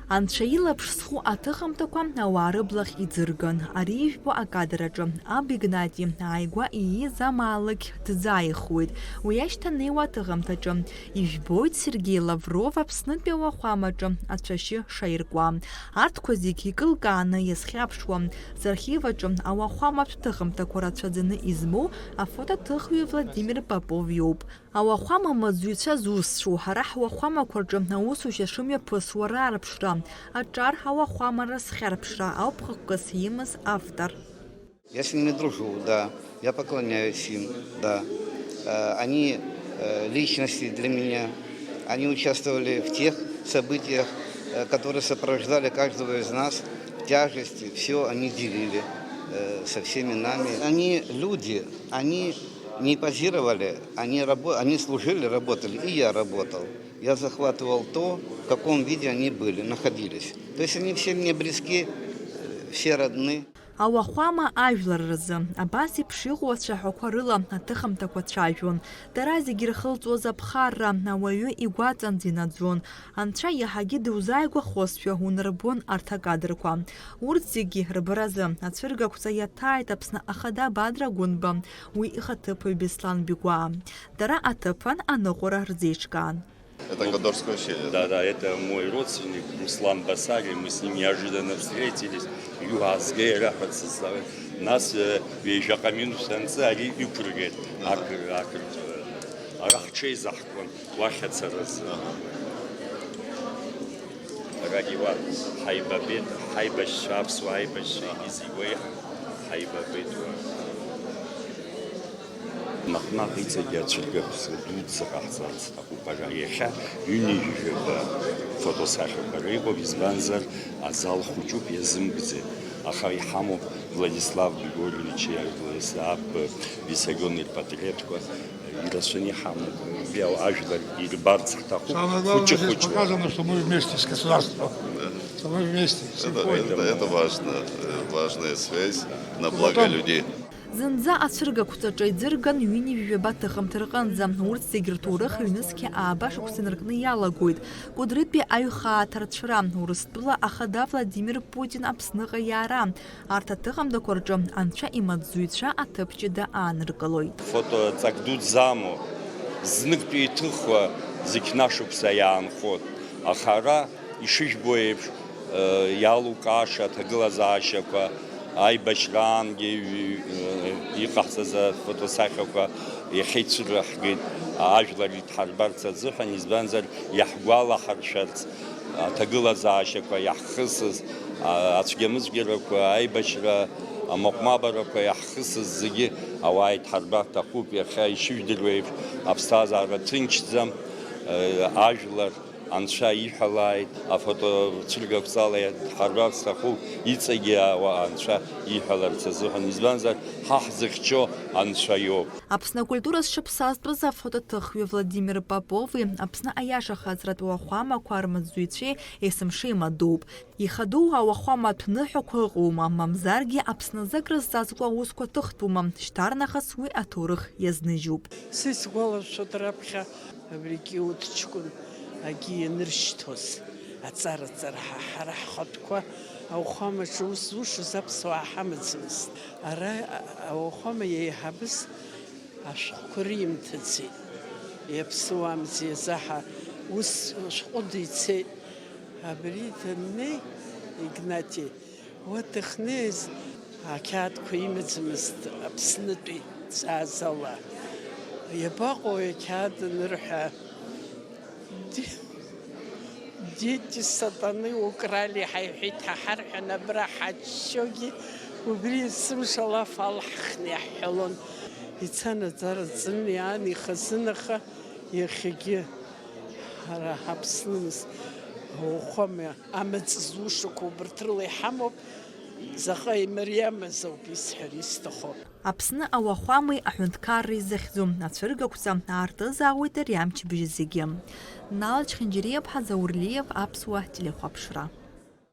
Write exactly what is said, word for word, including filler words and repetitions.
Анцәа илаԥш зху аҭыхымҭақәа ауаа рыблахь иӡырган. Ари ижәбо акадр аҿы аб Игнати ааигәа ииз амаалықь дӡааихуеит. Уи ашьҭанеиуа аҭыхымҭаҿы ижәбоит Сергеи Лавров Аԥснытәи ауахәамаҿы ацәашьы шаиркуа. Арҭқәа зегь икылкааны иазхьаԥшуа, зархив аҿы ауахәаматә ҭыхымҭақәа рацәаӡаны измоу афотоҭыхҩы Владимир Попов иоуп. Ауахәама маӡҩцәа зусҭцәоу, ҳара ҳуахәамақәа рҿы аусушьа шымҩаԥысуа раарԥшра, аҿар ауахәамарас хьарԥшра ауп хықәкыс имаз автор. Я с ними дружу, да. Я поклоняюсь им, да. Э, Они э, личности для меня. Они участвовали в тех событиях, э, которые сопровождали каждого из нас. Тяжести, все они делили э, со всеми нами. Они люди, они не позировали, они, рабо- они служили, работали, и я работал. Я захватывал то, в каком виде они были, находились. То есть они все мне близки, э, все родны. Ауахәама ажәлар рзы абас еиԥш иҟоу ацәаҳәақәа рыла аҭыхымҭақәа цәажәон. Дара зегьы ирхылҵуаз аԥхарра ауаҩы игәаҵанӡа инаӡон. Анцәа иаҳагьы дузааигәахозшәа унарбон арҭ акадрқәа. Урҭ зегьы рбаразы ацәыргақәҵа иаҭааит Аԥсны Ахада Бадра Гәынба, уи ихаҭыԥуаҩ Беслан Бигәаа. Дара аҭыԥан аныҟәара рзеиҿкаан. Это Кодорское ущелье, да? Да, да, это мой родственник Руслан Басари, мы с ним неожиданно встретились, иуаазгеи ҳәа сызҵаауеит. Нас э, ҩажәаҟа минуҭ анҵы ари иқәыргеит ақыр, ақырҭқәа. Ара ҳҽеизаҳкуан уахь ацаразы. Арагьы уа ҳаибабеит, ҳаибашьцәа, аԥсуаа аибашьцәа, аха, зегь уеиҳа ҳаибабеит уа. Наҟ-наҟ иҵегьы ацәыргақәҵа дуӡӡа ҟаҳҵарц сҭахуп. Ара иахьа ҩынҩажәаба фотосахьақәа ара иҟоуп, избанзар, азал хәыҷуп, иазымкӡеит. Аха иҳамоуп Владислав Григорьевич иара Владислав Виссарион рпатреҭқәа, ирацәаны иҳамоуп. Убри ажәлар ирбарц ҳҭахуп. Самое главное, здесь хәыҷы-хәыҷла. Показано, что мы вместе с государством. Что мы вместе, с Это, это, это важно, э, важная связь на благо людей. Зынӡа ацәыргақәҵаҿы иӡырган ҩынҩажәаба ҭыхымҭа рҟынӡа. Урҭ зегь рҭоурых ҩнызқьи ааба шықәса инаркны иалагоит. Кәыдрытәи аҩхаа аҭарцәра, Урыстәыла Ахада Владимир Путин Аԥсныҟа иаара, арҭ аҭыхымҭақәа рҿы Анцәа имаҵзуҩцәа аҭыԥ ҷыда ааныркылоит. Фото ҵак дуӡӡа амоуп. Зныктәи иҭыхуа зықьнашықәса иаанхоит. Аха ара, ишыжәбо еиԥш, э, иалукааша аҭагылазаашьақәа, аибашьраангьы, э, иҟаҳҵаз афотосахьақәа иахьа ицәырҳгеит, ажәлар идҳарбарц азыҳәан, избанзар, иаҳгәалаҳаршәарц, аҭагылазаашьақәа иаҳхысыз, а-, ацәгьамыцәгьарақәа, аибашьра, амаҟә-мабарақәа иаҳхысыз зегьы ауаа идҳарбар ҭахуп. Иахьа ишыжәдыруа еиԥш, аԥсҭазаара ҭынчӡам, э, ажәлар Анцәа иҳәалааит, афото цәыргақәҵала иаҳарбар сҭахуп, иҵегьы ауаа Анцәа иҳәаларц азыҳәан, избанзар, ҳа ҳзыхьчо Анцәа иоуп. Аԥсны акультура зҽаԥсазтәыз афотоҭыхҩы Владимир Попови Аԥсны аиашахаҵаратә уахәамақәа рмаҵзуҩцәеи есымша имадоуп. Ихадоу ауахәаматә ныҳәақәа ыҟоума, мамзаргьы Аԥсназы акрызҵазкуа аусқәа ҭыхтәума, шьҭарнахыс уи аҭоурых иазныжьуп. Са исгәалашәоит раԥхьа абригьы урҭ ҷкәын агьи ианыршьҭуаз аҵара-ҵара ҳа, ҳара ҳхатәқәа ауахәамаҿы ус зушаз аԥсуаа ҳамаӡамызт. Ара а-, ауахәама иеиҳабыз ашәҟәқәа рымҭаӡеит. Иаԥсуамзи азаҳа ус шәҟәыда ицеит. Абри даннеи, Игнати, уа дахьнеиз ақьаадқәа имаӡамызт Аԥснытәи дҵааз ала. Иабаҟоу ақьаад анырҳәа? Ди-, Дети сатаны украли ҳәа иҳәеит, ҳа ҳарҳәан абра ҳаччогьы убри есымша алаф алаҳхны иаҳҳәалон. Ицан аҵара ҵны иаан ихазын, аха иахьагьы ҳара ҳаԥсны нас ауахәама амаҵ зушақәа убарҭ рыла иҳамоуп, заҟа имариамыз ауп исҳәар исҭаху. Аԥсны ауахәамеи аҳәынҭқарреи захьӡу ацәыргақәҵа аартызаауеит ари амчыбжь зегьы. Нал Чхинџьириаԥҳа, Заур Лиев, Аԥсуа телехәаԥшра.